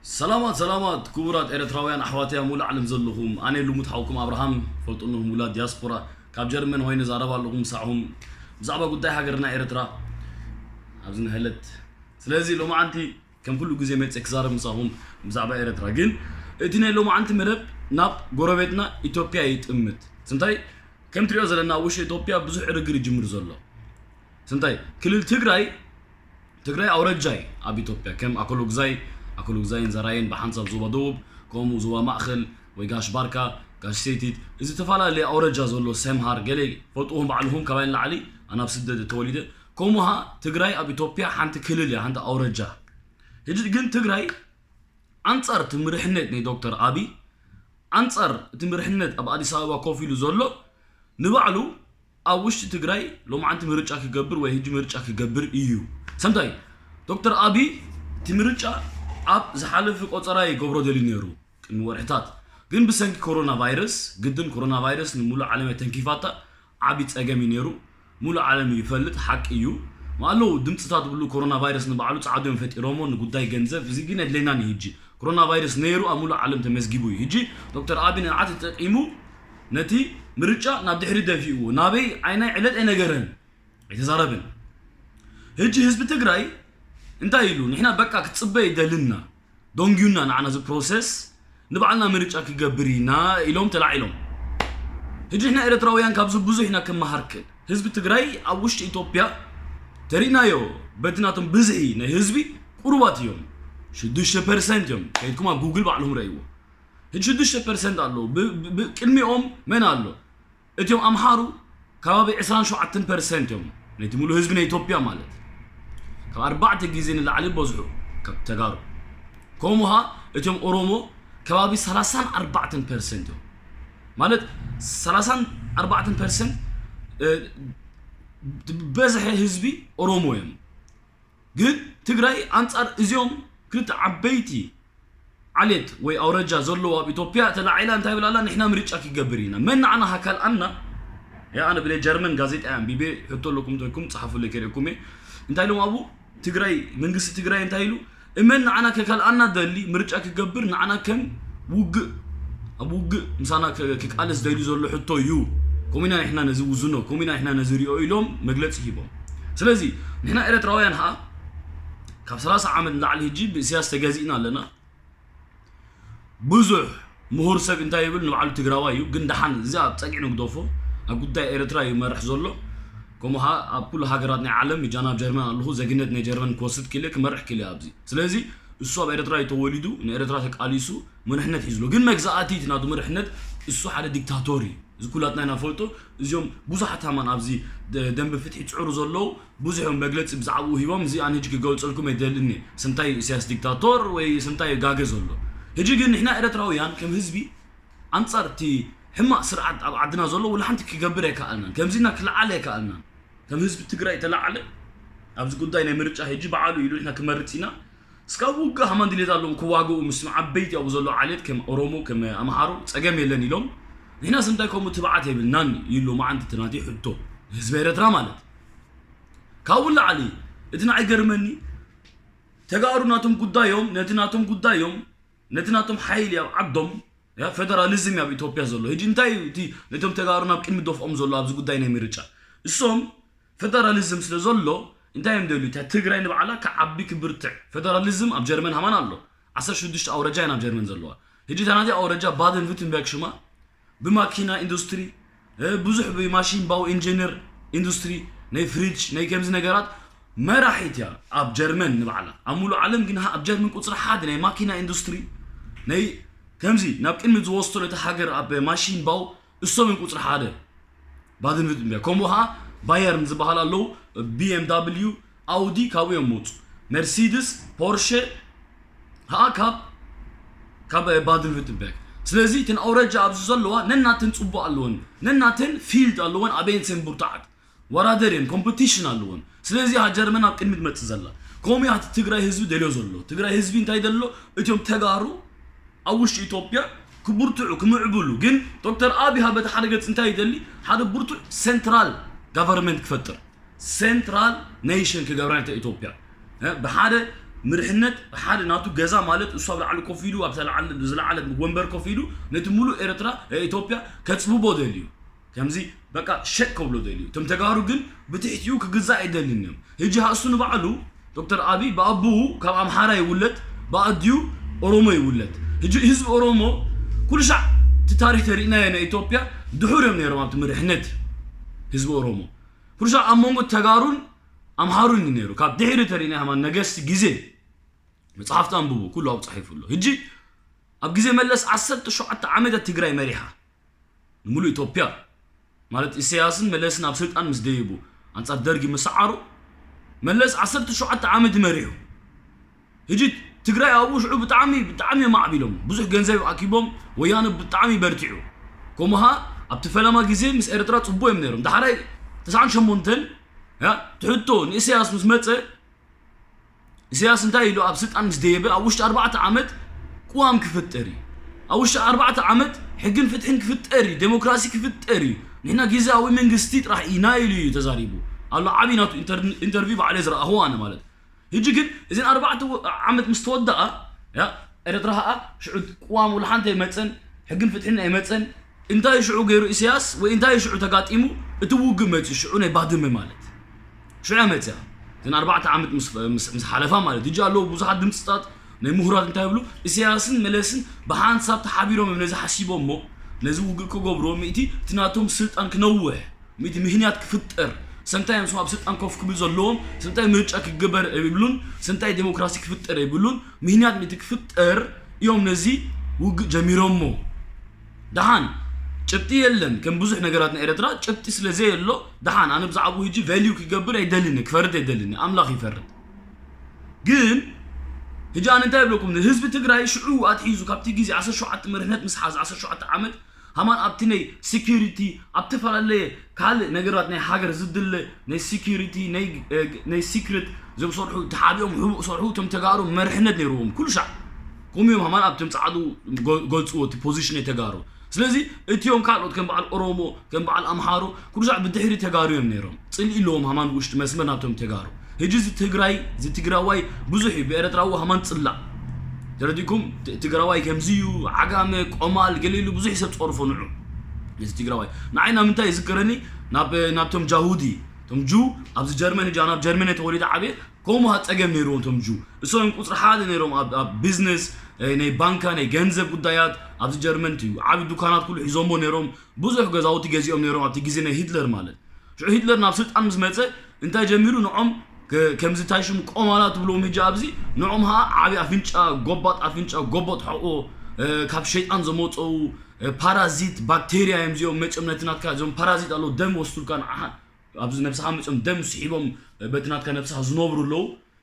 ሰላማት ሰላማት ክቡራት ኤርትራውያን ኣሕዋተይ ኣብ ሙሉእ ዓለም ዘለኹም፣ ኣነ ልሙድ ሓውኩም ኣብርሃም ፈልጡኒ፣ ሙላ ዲያስፖራ ካብ ጀርመን ሆይነ ዛረብ ኣለኹ ምሳኹም ብዛዕባ ጉዳይ ሃገርና ኤርትራ ኣብዚ ንህለት። ስለዚ ሎማዓንቲ ከም ኩሉ ግዜ መጽእ ክዛረብ ምሳኹም ብዛዕባ ኤርትራ። ግን እቲ ናይ ሎማዓንቲ መደብ ናብ ጎረቤትና ኢትዮጵያ ይጥምት። ስንታይ ከም ትሪኦ ዘለና ኣብ ውሽጢ ኢትዮጵያ ብዙሕ ዕርግር ይጅምር ዘሎ። ስንታይ ክልል ትግራይ ትግራይ ኣውረጃይ ኣብ ኢትዮጵያ ከም ኣኮሎግዛይ ኣኮሎግዛይን ዘራይን ብሓንሳብ ዞባ ደቡብ፣ ከምኡ ዞባ ማእኸል ወይ ጋሽ ባርካ፣ ጋሽ ሴቲት፣ እዚ ተፈላለየ ኣውረጃ ዘሎ ሰምሃር ገለ ፈልጥኹም ባዕልኹም። ካባይ ንላዕሊ ኣነ ኣብ ስደት ተወሊደ። ከምኡ ሃ ትግራይ ኣብ ኢትዮጵያ ሓንቲ ክልል እያ፣ ሓንቲ ኣውረጃ። ሕጂ ግን ትግራይ ኣንጻር እቲ ምርሕነት ናይ ዶክተር ኣቢ ኣንጻር እቲ ምርሕነት ኣብ ኣዲስ ኣበባ ኮፍ ኢሉ ዘሎ ንባዕሉ ኣብ ውሽጢ ትግራይ ሎማዓንቲ ምርጫ ክገብር ወይ ሕጂ ምርጫ ክገብር እዩ። ሰምታይ ዶክተር ኣቢ እቲ ምርጫ ኣብ ዝሓለፈ ቆጸራ ይገብሮ ደልዩ ነይሩ ቅድሚ ወርሕታት። ግን ብሰንኪ ኮሮና ቫይረስ ግድን ኮሮና ቫይረስ ንሙሉእ ዓለም የተንኪፋታ ዓቢ ጸገም እዩ ነይሩ። ሙሉእ ዓለም ይፈልጥ ሓቂ እዩ። ኣለዉ ድምፅታት ብሉ ኮሮና ቫይረስ ንባዕሉ ፃዕዱ እዮም ፈጢሮሞ ንጉዳይ ገንዘብ። እዚ ግን የድለናን እዩ። ሕጂ ኮሮና ቫይረስ ነይሩ ኣብ ሙሉእ ዓለም ተመዝጊቡ እዩ። ሕጂ ዶክተር ኣቢ ንዓት ተጠቂሙ ነቲ ምርጫ ናብ ድሕሪ ደፊእዎ ናበይ ዓይናይ ዕለት ኣይነገረን ኣይተዛረብን። ሕጂ ህዝቢ ትግራይ እንታይ ኢሉ ንሕና በቃ ክትፅበ ይደልና ዶንጊዩና ንዓና እዚ ፕሮሰስ ንባዕልና ምርጫ ክገብር ኢና ኢሎም ተላዒሎም። ሕጂ ንሕና ኤርትራውያን ካብዚ ብዙሕ ኢና ክመሃር ክእል። ህዝቢ ትግራይ ኣብ ውሽጢ ኢትዮጵያ ተሪእናዮ በቲ ናቶም ብዝሒ ናይ ህዝቢ ቁሩባት እዮም። ሽዱሽተ ፐርሰንት እዮም። ከይድኩም ኣብ ጉግል ባዕልኹም ረእይዎ። ሕጂ ሽዱሽተ ፐርሰንት ኣለዉ። ብ- ብ- ብ- ቅድሚኦም መን ኣሎ? እቲኦም ኣምሓሩ ከባቢ ዕስራን ሸውዓተን ፐርሰንት እዮም ነቲ ሙሉእ ህዝቢ ናይ ኢትዮጵያ ማለት ካብ ኣርባዕተ ግዜ ንላዕሊ በዝሑ ካብ ተጋሩ። ከምኡ ኸዓ እቲኦም ኦሮሞ ከባቢ ሰላሳን ኣርባዕተን ፐርሰንት እዮም ማለት ሰላሳን ኣርባዕተን ፐርሰንት በዝሒ ህዝቢ ኦሮሞ እዮም። ግን ትግራይ ኣንፃር እዚኦም ክልተ ዓበይቲ ዓሌት ወይ ኣውረጃ ዘለዎ ኣብ ኢትዮጵያ ተላዒላ እንታይ ብላላ ንሕና ምርጫ ክገብር ኢና መን ንዓና ሃካል ኣና ያ ኣነ ብለ ጀርመን ጋዜጣ ኣንቢቤ ሕቶ ኣለኩም ተኩም ፀሓፉለይ ከርእኩም እየ እንታይ ኢሎም ኣብኡ ትግራይ መንግስቲ ትግራይ እንታይ ኢሉ እመን ንዓና ከካል ኣና ደሊ ምርጫ ክገብር ንዓና ከም ውግእ ኣብ ውግእ ምሳና ክቃለስ ደልዩ ዘሎ ሕቶ እዩ ኮሚና ንሕና ነዚ ውዝኖ ኮሚና ንሕና ነዚ ሪኦ ኢሎም መግለፂ ሂቦም ስለዚ ንሕና ኤረትራውያን ሀኣ ካብ ሰላሳ ዓመት ንላዕሊ ሕጂ ብእስያስ ተገዚእና ኣለና። ብዙሕ ምሁር ሰብ እንታይ ይብል ንባዕሉ ትግራዋይ እዩ፣ ግን ደሓን እዚ ኣብ ጸግዒ ንግደፎ። ኣብ ጉዳይ ኤርትራ እዩ መርሕ ዘሎ። ከምኡ ኸዓ ኣብ ኩሉ ሃገራት ናይ ዓለም፣ እጃና ኣብ ጀርመን ኣለኹ፣ ዜግነት ናይ ጀርመን ክወስድ ክኢለ፣ ክመርሕ ክኢለ ኣብዚ። ስለዚ እሱ ኣብ ኤርትራ እዩ ተወሊዱ፣ ንኤርትራ ተቃሊሱ፣ መርሕነት ሒዙ ኣሎ። ግን መግዛእቲ እቲ ናቱ መርሕነት እሱ ሓደ ዲክታቶር እዩ። እዚ ኩላትና ኢና ንፈልጦ። እዚኦም ብዙሓት ሃማን ኣብዚ ደ- ደንበ ፍትሒ ይጽዕሩ ዘለዉ ብዙሕ እዮም መግለጺ ብዛዕባኡ ሂቦም። እዚ ኣነ ሕጂ ክገልጸልኩም ኣይደልን እየ። ስንታይ ኢሳያስ ዲክታቶር ወይ ስንታይ ጋገ ዘሎ። ሕጂ ግን ንሕና ኤረትራውያን ከም ህዝቢ ኣንጻር እቲ ሕማቕ ስርዓት ኣብ ዓድና ዘሎ ወላ ሓንቲ ክገብር ኣይከኣልናን። ከምዚ ኢና ክልዓል ኣይከኣልናን። ከም ህዝቢ ትግራይ ተላዓለ ኣብዚ ጉዳይ ናይ ምርጫ ሕጂ በዓሉ ኢሉ ንሕና ክመርጽ ኢና። እስካብ ውግእ ሃማን ድሌት ኣለዎም ክዋግኡ ምስ ዓበይቲ ኣብኡ ዘሎ ዓሌት ከም ኦሮሞ ከም ኣምሓሩ ጸገም የለን ኢሎም ንሕናስ እንታይ ከምኡ ትብዓት የብልናን ኢሉ መዓንቲ እቲ ናተይ ሕቶ ህዝቢ ኤረትራ ማለት ካብኡ ላዕሊ እቲ ንዓይ ገርመኒ ተጋሩ ናቶም ጉዳዮም ነቲ ናቶም ጉዳዮም ነቲ ናቶም ሓይሊ ኣብ ዓዶም ያ ፌደራሊዝም ኣብ ኢትዮጵያ ዘሎ ሕጂ እንታይ እዩ እቲ ነቶም ተጋሩ ናብ ቅድሚ ደፍኦም ዘሎ ኣብዚ ጉዳይ ናይ ምርጫ እሶም ፈደራሊዝም ስለ ዘሎ እንታይ እዮም ደልዩ እታ ትግራይ ንባዕላ ክዓቢ ክብርትዕ ፈደራሊዝም ኣብ ጀርመን ሃማን ኣሎ ዓሰርተ ሽዱሽተ ኣውረጃ እየን ኣብ ጀርመን ዘለዋ ሕጂ እታ ናተይ ኣውረጃ ባደን ቪርተንበርግ ሽማ ብማኪና ኢንዱስትሪ ብዙሕ ብማሽን ባው ኢንጂነር ኢንዱስትሪ ናይ ፍሪጅ ናይ ከምዚ ነገራት መራሒት እያ ኣብ ጀርመን ንባዕላ ኣብ ሙሉእ ዓለም ግን ኣብ ጀርመን ቁፅሪ ሓደ ናይ ማኪና ኢንዱስትሪ ናይ ከምዚ ናብ ቅድሚት ዝወስዶ ነቲ ሃገር ኣብ ማሽን ባው እሶም እዮም ቁፅሪ ሓደ ባደን ቪርተንበርግ ከምኡ ኸዓ ባየርን ዝበሃል ኣለዉ ቢኤምዳብልዩ ኣውዲ ካብኡ እዮም መፁ መርሲድስ ፖርሸ ኸዓ ካብ ካብ ባደን ቪርተንበርግ ስለዚ እተን ኣውረጃ ኣብዚ ዘለዋ ነናተን ፅቡቅ ኣለወን ነናተን ፊልድ ኣለወን ኣበየን ሰን ብርቱዓት ወራደር እየን ኮምፒቲሽን ኣለወን ስለዚ እያ ጀርመን ኣብ ቅድሚ ትመፅእ ዘላ ከምኡ እያ እቲ ትግራይ ህዝቢ ደልዮ ዘሎ ትግራይ ህዝቢ እንታይ ደሎ እትዮም ተጋሩ ኣብ ውሽጢ ኢትዮጵያ ክብርትዑ ክምዕብሉ ግን ዶክተር ኣብይ በቲ ሓደ ገፅ እንታይ ይደሊ ሓደ ብርቱዕ ሴንትራል ጋቨርንመንት ክፈጥር ሴንትራል ኔሽን ክገብራ ነታ ኢትዮጵያ ብሓደ ምርሕነት ሓደ ናቱ ገዛ ማለት እሱ ኣብ ላዕሊ ኮፍ ኢሉ ኣብ ዝለዓለት ወንበር ኮፍ ኢሉ ነቲ ሙሉእ ኤርትራ ኢትዮጵያ ከፅብቦ ደልዩ ከምዚ በቃ ሸቅ ከብሎ ደልዩ። እቶም ተጋሩ ግን ብትሕቲኡ ክግዛእ ኣይደልን እዮም። ሕጂ ሃእሱ ንባዕሉ ዶክተር ኣብይ ብኣቦኡ ካብ ኣምሓራ ይውለድ ብኣዲኡ ኦሮሞ ይውለድ። ሕጂ ህዝቢ ኦሮሞ ኩሉ ሻዕ እቲ ታሪክ ተሪእናዮ ናይ ኢትዮጵያ ድሑር እዮም ነይሮም ኣብቲ ምርሕነት ህዝቢ ኦሮሞ ኩሉ ሻዕ ኣብ መንጎ ተጋሩን ኣምሃሩን እዩ ነይሩ። ካብ ድሕሪ ተሪእና ሃማን ነገስቲ ግዜ መጽሓፍቲ ኣንብቡ፣ ኩሉ ኣብኡ ጸሒፉ ኣሎ። ሕጂ ኣብ ግዜ መለስ ዓሰርተ ሸውዓተ ዓመታት ትግራይ መሪሓ ንምሉእ ኢትዮጵያ ማለት ኢሳያስን መለስን ኣብ ስልጣን ምስ ደይቡ ኣንጻር ደርጊ ምስ ሰዓሩ መለስ ዓሰርተ ሸውዓተ ዓመት መሪሑ። ሕጂ ትግራይ ኣብኡ ሽዑ ብጣዕሚ ብጣዕሚ እዮም ኣዕቢሎም ብዙሕ ገንዘብ ኣኪቦም ወያነ ብጣዕሚ በርቲዑ ከምኡ ኸዓ ኣብቲ ፈለማ ግዜ ምስ ኤርትራ ጽቡቅ እዮም ነይሮም። ዳሕራይ ተስዓን ሸሞንተን ያ ትሕቶ ንኢሳያስ ምስ መጸ ኢሳያስ እንታይ ኢሉ ኣብ ስልጣን ምስ ደየበ ኣብ ውሽጢ ኣርባዕተ ዓመት ቅዋም ክፍጠር እዩ ኣብ ውሽጢ ኣርባዕተ ዓመት ሕግን ፍትሕን ክፍጠር እዩ ዴሞክራሲ ክፍጠር እዩ ንሕና ግዝያዊ መንግስቲ ጥራሕ ኢና ኢሉ እዩ ተዛሪቡ ኣሎ ዓብዪ ናቱ ኢንተርቪው ባዕለ ዝረኣኹ ኣነ ማለት ሕጂ ግን እዘን ኣርባዕተ ዓመት ምስ ተወደኣ ያ ኤርትራ ኸዓ ሽዑ ቅዋም ወላ ሓንቲ ኣይመፀን ሕግን ፍትሕን ኣይመፀን እንታይ ሽዑ ገይሩ ኢሳያስ ወይ እንታይ ሽዑ ተጋጢሙ እቲ ውግእ መፅኡ ሽዑ ናይ ባድመ ማለት ሽዑ እያ መፅያ እዘን ኣርባዕተ ዓመት ምስ ሓለፋ ማለት ሕጂ ኣለዉ ብዙሓት ድምፅታት ናይ ምሁራት እንታይ ይብሉ ኢሳያስን መለስን ብሓንሳብ ተሓቢሮም እዮም ነዚ ሓሲቦም እሞ ነዚ ውግእ ክገብርዎ ምእቲ እቲ ናቶም ስልጣን ክነውሕ ምእቲ ምህንያት ክፍጠር ሰምታይ እዮም ኣብ ስልጣን ኮፍ ክብል ዘለዎም ሰምታይ ምርጫ ክግበር ይብሉን ሰምታይ ዴሞክራሲ ክፍጠር ይብሉን ምህንያት ምእቲ ክፍጠር እዮም ነዚ ውግእ ጀሚሮሞ ደሓን ጭብጢ የለን ከም ብዙሕ ነገራት ናይ ኤርትራ ጭብጢ ስለ ዘየሎ ደሓን ኣነ ብዛዕባኡ ሕጂ ቫልዩ ክገብር ኣይደልን ክፈርድ ኣይደልን ኣምላኽ ይፈርድ ግን ሕጂ ኣነ እንታይ ይብለኩም ህዝቢ ትግራይ ሽዑ ኣትሒዙ ካብቲ ግዜ ዓሰርተ ሸውዓተ መርሕነት ምስ ሓዘ ዓሰርተ ሸውዓተ ዓመት ሃማን ኣብቲ ናይ ሴኩሪቲ ኣብ ዝተፈላለየ ካልእ ነገራት ናይ ሃገር ዝድለ ናይ ሴኩሪቲ ናይ ሲክሬት ዘም ሰርሑ ተሓቢኦም ህቡእ ሰርሑ እቶም ተጋሩ መርሕነት ነይርዎም ኩሉ ሻዕ ከምኡ እዮም ሃማን ኣብቶም ፃዕዱ ገልፅዎ እቲ ፖዚሽን ናይ ተጋሩ ስለዚ እቲኦም ካልኦት ከም በዓል ኦሮሞ ከም በዓል ኣምሓሩ ኩሉ ሻዕ ብድሕሪ ተጋሩ እዮም ነይሮም ፅልኢ ኣለዎም ሃማን ውሽጢ መስመር ናብቶም ተጋሩ ሕጂ እዚ ትግራይ እዚ ትግራዋይ ብዙሕ እዩ ብኤረትራዊ ሃማን ፅላእ ተረዲኩም ትግራዋይ ከምዚ እዩ ዓጋመ ቆማል ገለ ኢሉ ብዙሕ ሰብ ፀርፎ ንዑ እዚ ትግራዋይ ንዓይ ናብ ምንታይ ይዝክረኒ ናብ ናብቶም ጃሁዲ ቶም ጁ ኣብዚ ጀርመን እጃ ናብ ጀርመን ተወሊደ ዓብየ ከምኡ ሃፀገም ነይርዎም ቶም ጁ እሶም ቁፅሪ ሓደ ነይሮም ኣብ ቢዝነስ ናይ ባንካ ናይ ገንዘብ ጉዳያት ኣብዚ ጀርመን እዩ ዓብዪ ዱካናት ኩሉ ሒዞሞ ነይሮም ብዙሕ ገዛውቲ ገዚኦም ነይሮም ኣብቲ ግዜ ናይ ሂትለር ማለት ሽዑ ሂትለር ናብ ስልጣን ምስ መፀ እንታይ ጀሚሩ ንዖም ከምዚ ታይ ሽሙ ቆማላ ትብልዎም ሕጂ ኣብዚ ንዖም ኸዓ ዓብዪ ኣፍንጫ ጎባጥ ኣፍንጫ ጎቦጥ ሕቆ ካብ ሸይጣን ዘመፀው ፓራዚት ባክቴርያ እዮም እዚኦም መፅኦም ነቲ ናትካ እዞም ፓራዚት ኣለዉ ደም ወስዱልካ ንዓኻ ኣብዚ ነብስኻ መፅኦም ደም ስሒቦም በቲ ናትካ ነብስኻ ዝነብሩ ኣለዉ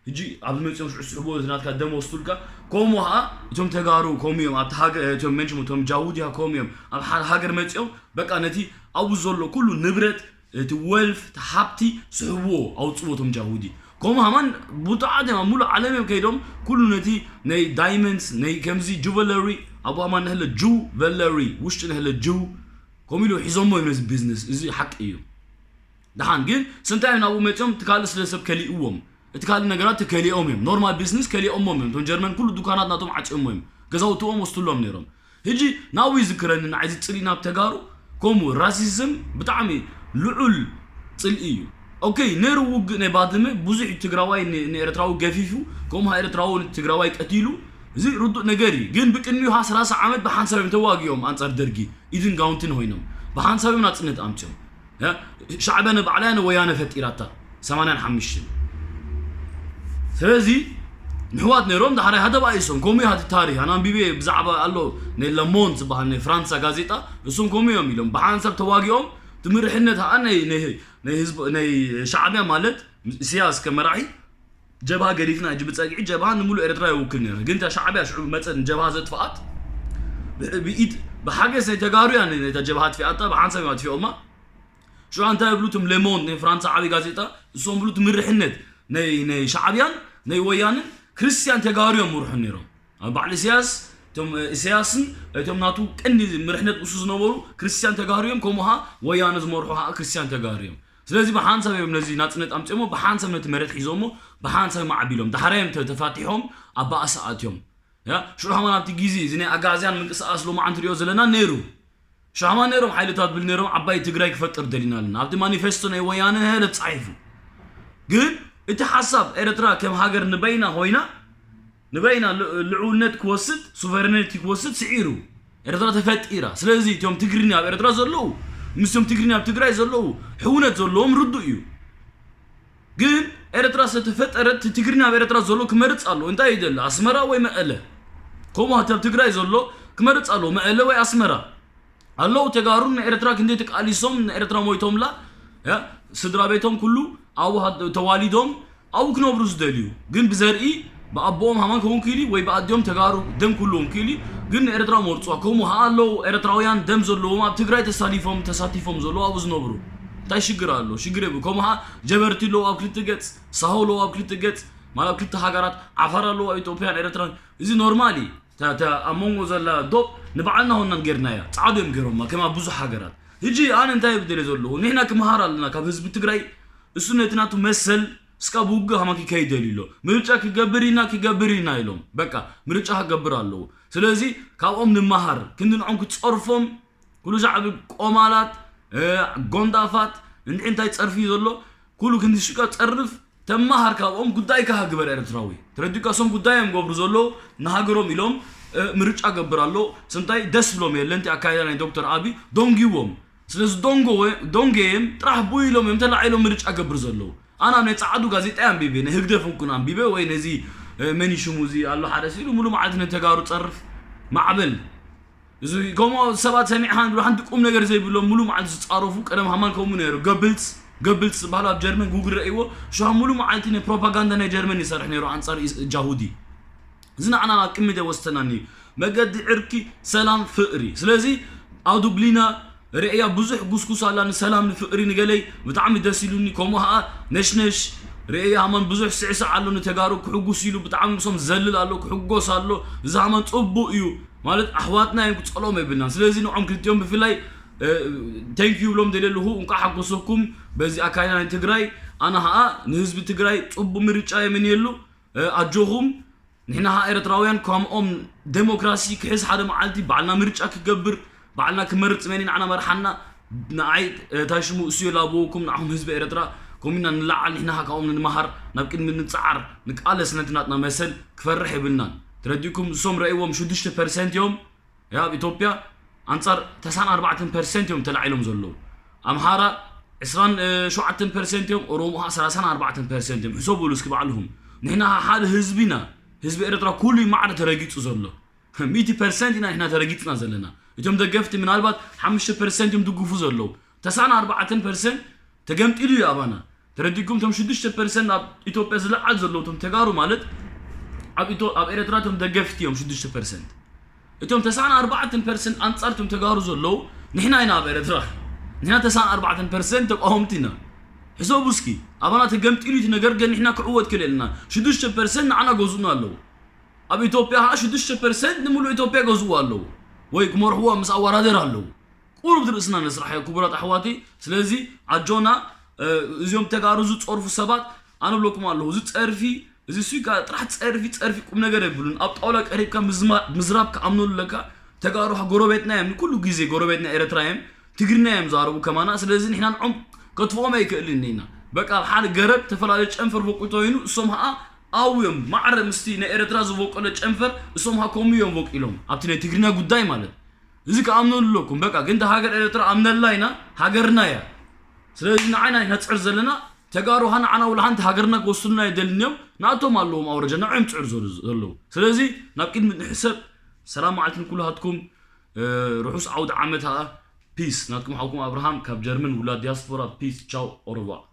ሕጂ ኣብዚ መፅኦም ሽዑ ስሕብዎ እቲ ናትካ ደም ወስዱልካ ከምኡ ኸዓ እቶም ተጋሩ ከምኡ እዮም ኣብቲ ሃገር እቶም መንሽም እቶም ጃሁድያ ከምኡ እዮም ኣብ ሓደ ሃገር መፅኦም በቃ ነቲ ኣብኡ ዘሎ ኩሉ ንብረት እቲ ወልፍ እቲ ሃብቲ ስሕብዎ ኣውፅዎ እቶም ጃሁዲ ከምኡ ሃማን ብጣዕት እዮም ኣብ ሙሉእ ዓለም እዮም ከይዶም ኩሉ ነቲ ናይ ዳይመንድስ ናይ ከምዚ ጁቨለሪ ኣብኡ ሃማን ንህለ ጁቨለሪ ውሽጢ ንህለ ጁ ከምኡ ኢሉ ሒዞሞ እዮም ነዚ ቢዝነስ እዚ ሓቂ እዩ ደሓን ግን ስንታይ ናብኡ መፅኦም እቲ ካልእ ስለ ሰብ ከሊእዎም እቲ ካልእ ነገራት ተከሊኦም እዮም ኖርማል ቢዝነስ ከሊኦሞም እዮም እቶም ጀርመን ኩሉ ዱካናት ናቶም ዓፅዮሞ እዮም ገዛውትኦም ወስድሎም ነይሮም ሕጂ ናብኡ ይዝክረኒ ንዓይ እዚ ፅልኢ ናብ ተጋሩ ከምኡ ራሲዝም ብጣዕሚ ልዑል ፅልኢ እዩ ኦኬ ነይሩ ውግእ ናይ ባድመ ብዙሕ እዩ ትግራዋይ ንኤርትራዊ ገፊፉ ከምኡ ኤርትራዊ ትግራዋይ ቀቲሉ እዚ ርዱእ ነገር እዩ ግን ብቅድሚኡ ሃ ሰላሳ ዓመት ብሓንሳብ እዮም ተዋጊኦም ኣንፃር ደርጊ ኢድን ጋውንትን ኮይኖም ብሓንሳብ እዮም ናፅነት ኣምፅኦም ሻዕቢያ ንባዕላ እያ ንወያነ ፈጢራታ ሰማንያን ሓሙሽተን ስለዚ ንሕዋት ነይሮም ዳሕራይ ሃደ ባኢሶም ከምኡ እዩ ሃቲ ታሪክ ኣነ ኣንቢበ ብዛዕባ ኣሎ ናይ ለሞንት ዝበሃል ናይ ፍራንሳ ጋዜጣ እሱም ከምኡ እዮም ኢሎም ብሓንሳብ ተዋጊኦም ትምርሕነት ኸዓ ናይ ህዝቢ ናይ ሻዕቢያ ማለት ኢሳያስ ከመራሒ ጀብሃ ገዲፍና ሕጂ ብፀግዒ ጀብሃ ንሙሉእ ኤርትራ ይውክል ነይሩ ግን እታ ሻዕብያ ሽዑ መፀ ንጀብሃ ዘጥፍኣት ብኢድ ብሓገዝ ናይ ተጋሩ እያ ነታ ጀብሃ ኣጥፊኣታ ብሓንሳብ እዮም ኣጥፊኦማ ሽዑ እንታይ ይብሉ እቶም ሌሞንድ ናይ ፍራንሳ ዓብዪ ጋዜጣ እሶም ብሉ ትምርሕነት ናይ ናይ ሻዕብያን ናይ ወያንን ክርስትያን ተጋሩ እዮም ምርሑ ነይሮም ኣብ በዓል ኢሳያስ እቶም ኢሳያስን እቶም ናቱ ቀንዲ ምርሕነት እሱ ዝነበሩ ክርስትያን ተጋሩ እዮም ከምኡ ኸዓ ወያነ ዝመርሑ ኸዓ ክርስትያን ተጋሩ እዮም ስለዚ ብሓንሳብ እዮም ነዚ ናጽነት ኣምጺኦሞ፣ ብሓንሳብ ነቲ መሬት ሒዞሞ፣ ብሓንሳብ ማዕቢሎም፣ ዳሕራዮም ተ-፣ ተፋቲሖም ኣብ ባእሲ ኣትዮም። ያ ሽዑ ሃማን ኣብቲ ግዜ እዚ ናይ ኣጋዝያን ምንቅስቃስ ሎማዓንቲ ንሪኦ ዘለና ነይሩ። ሽዑ ሃማን ነይሮም ሓይልታት ብል ነይሮም፣ ዓባይ ትግራይ ክፈጥር ደሊና ኣለና። ኣብቲ ማኒፌስቶ ናይ ወያነ ለብ ጻሒፉ። ግን እቲ ሓሳብ ኤርትራ ከም ሃገር ንበይና ኮይና፣ ንበይና ል-፣ ልዑልነት ክወስድ፣ ሱቨረኒቲ ክወስድ ስዒሩ። ኤርትራ ተፈጢራ። ስለዚ እቶም ትግርኛ ኣብ ኤርትራ ዘለዉ፣ ምስቶም ትግርኛ ኣብ ትግራይ ዘለዉ፣ ሕውነት ዘለዎም ርዱእ እዩ። ግን ኤርትራ ዝተፈጠረት፣ እቲ ትግርኛ ኣብ ኤርትራ ዘሎ ክመርጽ ኣለዎ። እንታይ እዩ ደሊ? ኣስመራ ወይ መቐለ? ከምኡ እቲ ኣብ ትግራይ ዘሎ ክመርጽ ኣለዎ፣ መቐለ ወይ ኣስመራ። ኣለዉ ተጋሩ ንኤርትራ ክንደይ ተቃሊሶም፣ ንኤርትራ ሞይቶምላ፣ ያ፣ ስድራ ቤቶም ኩሉ ኣብኡ ሃ-፣ ተዋሊዶም ኣብኡ ክነብሩ ዝደልዩ። ግን ብዘርኢ፣ ብኣቦኦም ሃማን ክኸውን ክኢሉ ወይ ብኣዲኦም ተጋሩ ደም ክህልዎም ክኢሉ። ግን ንኤርትራ መርጽዋ። ከምኡ ኸኣ ኣለዉ ኤርትራውያን ደም ዘለዎም ኣብ ትግራይ ተሳሊፎም፣ ተሳቲፎም ዘለዉ ኣብኡ ዝነብሩ። እንታይ ሽግር ኣሎ? ሽግር የብሉ። ከምኡ ኸኣ ጀበርቲ ኣለዉ ኣብ ክልተ ገጽ፣ ሳሆ ኣለዉ ኣብ ክልተ ገጽ፣ ማለት ኣብ ክልተ ሃገራት፣ ዓፋር ኣለዉ ኣብ ኢትዮጵያን ኤርትራን። እዚ ኖርማል እዩ። እታ፣ እታ ኣብ መንጎ ዘላ ዶብ ንባዕልና ኾናን ጌርናያ። ጻዕዱ እዮም ገይሮማ፣ ከም ኣብ ብዙሕ ሃገራት። ሕጂ ኣነ እንታይ ይብል ዘለኹ? ንሕና ክመሃር ኣለና ካብ ህዝቢ ትግራይ። እሱ ነቲ ናቱ መሰል እስካብ ውግእ ሃማን ክከይድ ደልዩ ኣሎ። ምርጫ ክገብር ኢና፣ ክገብር ኢና ኢሎም። በቃ፣ ምርጫ ክገብር ኣለዎ። ስለዚ ካብኦም ንመሃር። ክንዲ ንዖም ክትጸርፎም፣ ኩሉ ሻዕቢ ቆማላት፣ እ፣ ጎንዳፋት፣ እንድዒ እንታይ ጸርፊ እዩ ዘሎ? ኩሉ ክንዲ ሽቃ ጸርፍ፣ ተመሃር ካብኦም፣ ጉዳይካ ግበር ኤርትራዊ። ተረዲእካ? እሶም ጉዳዮም ገብሩ ዘለዉ ንሃገሮም ኢሎም፣ እ፣ ምርጫ ገብር ኣሎ። ስንታይ ደስ ብሎም የለን እቲ ኣካይዳ ናይ ዶክተር ኣቢ ደንጊዎም። ስለዚ ደንጎ-፣ ደንገየም ጥራሕ ቡይ ኢሎም እዮም ተላዒሎም ምርጫ ገብር ዘለዉ። ኣነ ኣብ ናይ ጻዕዱ ጋዜጣ ኣንቢበ፣ ናይ ህግደፍ እንኩን ኣንቢበ ወይ ነዚ፣ እ፣ መን እዩ ሽሙ እዚ ኣሎ ሓደ ስኢሉ ሙሉ መዓልቲ ንተጋሩ ጸርፍ ማዕበል። እዚ ከምኡ ሰባት ሰሚዕኻ ንብሎ ሓንቲ ቁም ነገር ዘይብሎም ሙሉ መዓልቲ ዝጻረፉ ቀደም ሃማን ከምኡ ነይሩ። ገብልስ፣ ገብልስ ዝበሃል ኣብ ጀርመን ጉግል ረእይዎ። ሽዑ ሙሉ መዓልቲ ናይ ፕሮፓጋንዳ ናይ ጀርመን ይሰርሕ ነይሩ ኣንጻር ኢስ-፣ ጃሁዲ። እዚ ንዓና ኣብ ቅድሚት ኣይወሰናን እዩ። መገዲ ዕርቂ፣ ሰላም፣ ፍቕሪ። ስለዚ ኣብ ዱብሊና ርእያ ብዙሕ ጉስጉስ ኣላ ንሰላም ንፍቕሪ ንገለይ ብጣዕሚ ደስ ኢሉኒ። ከምኡ ኸኣ ነሽነሽ ርእያ ሃማን ብዙሕ ስዕስዕ ኣሎ ንተጋሩ ክሕጉስ ኢሉ ብጣዕሚ ምሶም ዘልል ኣሎ ክሕጎስ ኣሎ። እዚ ሃማን ጽቡቕ እዩ። ማለት ኣሕዋትና እዮም ክጸልኦም የብልናን። ስለዚ ንዖም ክልቲኦም ብፍላይ፣ እ፣ thank you ብሎም ደልየ ኣለኹ። እንኳዕ ሓጎሰኩም በዚ ኣካይዳ ናይ ትግራይ። ኣነ ኸኣ ንህዝቢ ትግራይ ጽቡቕ ምርጫ የምንየሉ። እ፣ ኣጆኹም። ንሕና ኸኣ ኤርትራውያን ከምኦም ደሞክራሲ ክሕዝ ሓደ መዓልቲ ባዕልና ምርጫ ክገብር፣ ባዕልና ክመርጽ መን እዩ ንዓና መርሓና። ንዓይ፣ እ፣ እንታይ ሽሙ እሱ የላብወኩም፣ ንዓኹም ህዝቢ ኤርትራ፣ ከምኡ ኢና ንለዓል፣ ንሕና ኸኣ ካብኦም ንመሃር፣ ናብ ቅድሚ ንጽዓር፣ ንቃለስ ነቲ ናትና መሰል ክፈርሕ የብልናን። ተረዲእኩም? እሶም ረእይዎም ሽዱሽተ ፐርሰንት እዮም። ያ፣ ኣብ ኢትዮጵያ ኣንጻር ተስዓን ኣርባዕተን ፐርሰንት እዮም ተላዒሎም ዘለዉ። ኣምሓራ ዕስራን ሸውዓተን ፐርሰንት እዮም፣ ኦሮሞ ኸኣ ሰላሳን ኣርባዕተን ፐርሰንት እዮም። ሕሰቡሉ እስኪ ባዕልኹም። ንሕና ሓደ ህዝቢ ኢና። ህዝቢ ኤርትራ ኩሉ እዩ ማዕረ ተረጊጹ ዘሎ። ሚእቲ ፐርሰንት ኢና ንሕና ተረጊጽና ዘለና። እቶም ደገፍቲ ምናልባት ሓሙሽተ ፐርሰንት እዮም ድግፉ ዘለዉ። ተስዓን ኣርባዕተን ፐርሰንት ተገምጢሉ እዩ ኣባና። ተረዲእኩም? እቶም ሽዱሽተ ፐርሰንት ኣብ ኢትዮጵያ ዝለዓል ዘለዉ እቶም ተጋሩ ማለት ኣብ ኢትዮ-፣ ኣብ ኤርትራ እቶም ደገፍቲ እዮም ሽዱሽተ ፐርሰንት። እቶም ተስዓን ኣርባዕተን ፐርሰንት ኣንጻር እቶም ተጋሩ ዘለዉ ንሕና ኢና ኣብ ኤርትራ። ንሕና ተስዓን ኣርባዕተን ፐርሰንት ተቃወምቲ ኢና። ሕሰቡ እስኪ፣ ኣባና ተገምጢሉ እቲ ነገር ግን ንሕና ክዕወት ክእል ኣለና። ሽዱሽተ ፐርሰንት ንዓና ገዝኡና ኣለዉ። ኣብ ኢትዮጵያ ኸኣ ሽዱሽተ ፐርሰንት ንምሉእ ኢትዮጵያ ገዝእዎ ኣለዉ። ወይ ክመርሕዎ ምስ ኣወዳደር ኣለዉ። ቁሩብ ርእስና ነስራሕ ክቡራት ኣሕዋተይ። ስለዚ ኣጆና፣ እ፣ እዚኦም ተጋሩ ዝጸርፉ ሰባት ኣነ እብለኩም ኣለኹ፣ እዚ ጸርፊ፣ እዚ ሱይ ከኣ ጥራሕ ጸርፊ፣ ጸርፊ ቁም ነገር የብሉን። ኣብ ጣውላ ቀሪብካ ምዝማ-፣ ምዝራብ ክኣምነሉ ኣለካ። ተጋሩ ጎረቤትና እዮም፣ ንኩሉ ግዜ ጎረቤትና ኤርትራ እዮም፣ ትግርኛ እዮም ዝዛረቡ ከማና። ስለዚ ንሕና ንዖም ከጥፍኦም ኣይክእልን ኢና። በቃ ኣብ ሓደ ገረብ ተፈላለየ ጨንፈር በቁ ተኮይኑ እሶም ኸኣ ኣብኡ እዮም ማዕረ ምስቲ ናይ ኤርትራ ዝበቆለ ጨንፈር እሶም ኸኣ ከምኡ እዮም በቂሎም። ኣብቲ ናይ ትግርኛ ጉዳይ ማለት። እዚ ክኣምነሉ ኣለኩም። በቃ ግን እታ ሃገር ኤርትራ ኣምነላ ኢና፣ ሃገርና እያ። ስለዚ ንዓና ኢና ንጽዕር ዘለና። ተጋሩ ኸኣ ንዓና ወላ ሓንቲ ሃገርና ክወስዱልና ኣይደልን እዮም። ንኣቶም ኣለዎም ኣውረጃ፣ ንዕኦም ጽዕር ዘሉ-፣ ዘለዉ። ስለዚ ናብ ቅድሚት ንሕሰብ። ሰላም መዓልቲ ንኩላትኩም። እ፣ ርሑስ ዓውደ ዓመት ኸኣ። ፒስ። ናትኩም ሓውኩም ኣብርሃም ካብ ጀርመን ውላድ ዲያስፖራ። ፒስ። ቻው። ኦረቫር።